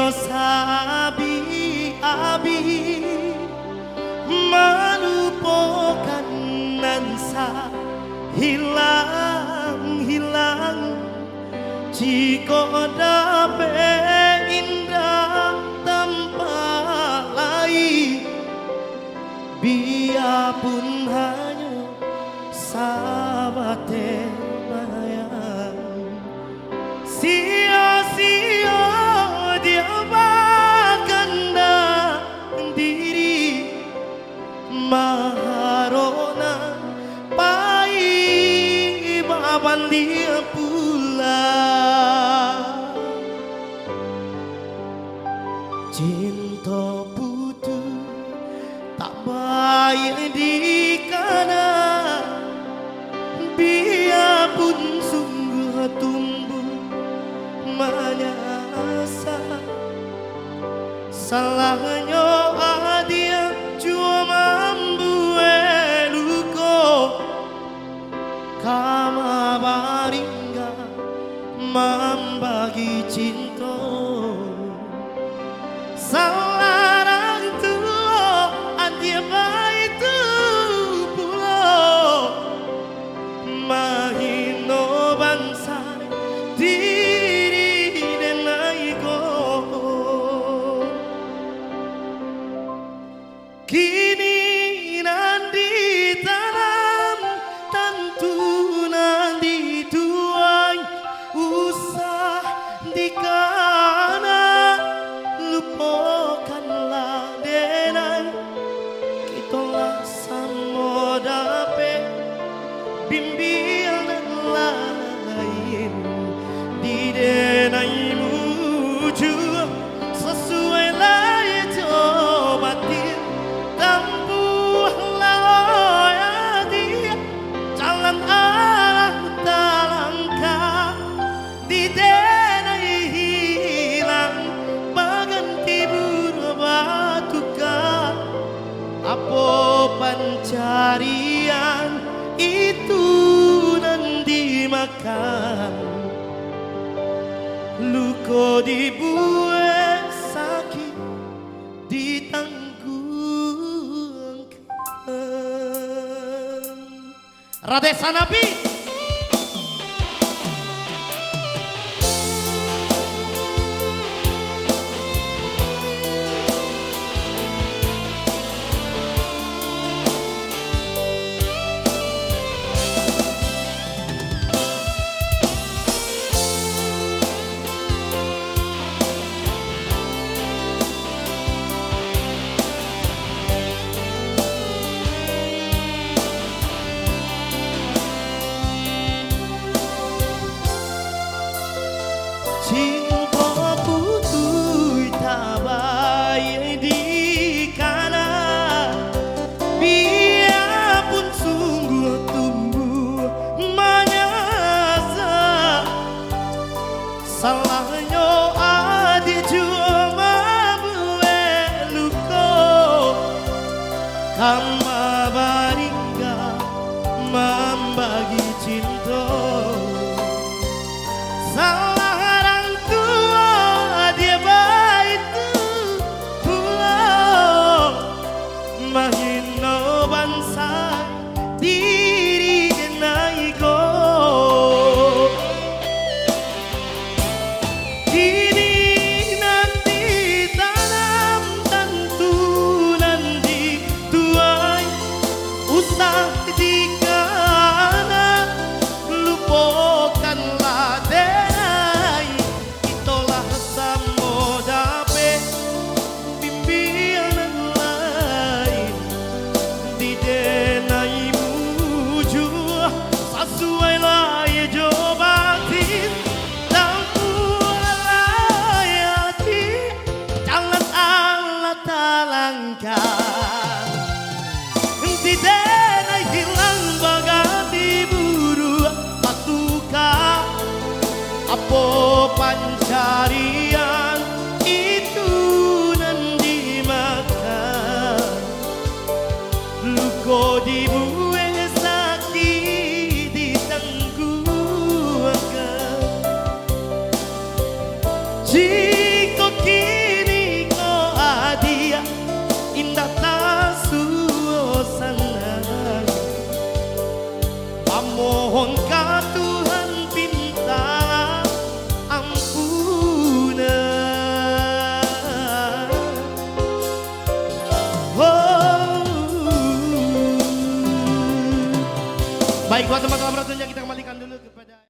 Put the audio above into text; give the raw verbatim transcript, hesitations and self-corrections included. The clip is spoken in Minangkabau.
Sabi-abi malupokan nan sahilang-hilang. Jikok dapek indak tampak lai, biapun hanyo sabateh bayang. Sia-sia dia bakandang diri, maharok nan pai babalia pulang. Cinto putuih tak baiak dikana, biapun sungguah tumbuah manyasa. Salahnyo adiak juo mambuek luko, kama baringga mambagi cinto. Salarang tuo adiak baitu pulo, mahino bansa diri denai ko. Kini nan ditanam, tantu nan dituai, usah dikana, lupokanlah denai. Kito lah samo dapek bimbingan lain, di denai mujua sasuai lai jo batin. Tampuahlah, oi adiak, jalan alah talangkah, di denai hilang baganti buruak batuka. Apo pancarian, itu nan dimakan. Luko dibuek, sakik ditangguangkan. Radeh Sanapi. Cinto putuih tabai dikana, biapun sungguah tumbuah manyasa. Salahnyo adiak juo mambuek luko, kama baringga mambagi cinto.